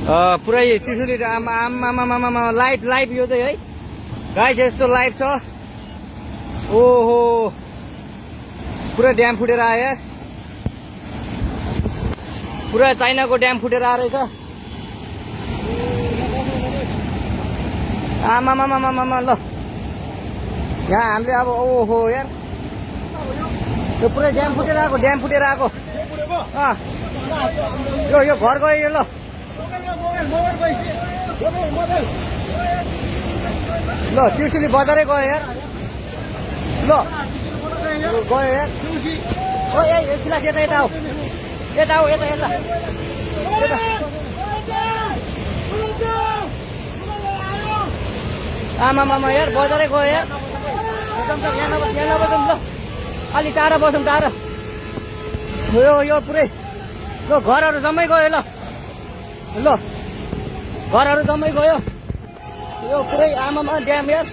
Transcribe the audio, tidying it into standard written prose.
पुरै त्रिशुली आमा live live यो चाहिँ है गाइस यस्तो लाइभ छ। ओहो पुरा ड्याम फुटेर आयो यार, पुरा चाइनाको ड्याम फुटेर आएर रहेछ। आमामामामामा ल यहाँ हामीले अब ओहो यार यो पुरै ड्याम फुटेर आएको, ड्याम फुटेर आएको। यो घर गयो यो। ल ल त्रिशुली बजारै गयो यार। ल गयो यार। ओ यता यता हो, यता हो, यता यता आमामामा यार बजारै गयो यार। एकदम यहाँ नबसौँ ल, अलि टाढा बसौँ, टाढा। यो पुरै यो घरहरू जम्मै गयो। ल ल घरहरू जम्मै गयो। यो पुरै आमामा ड्याम यार।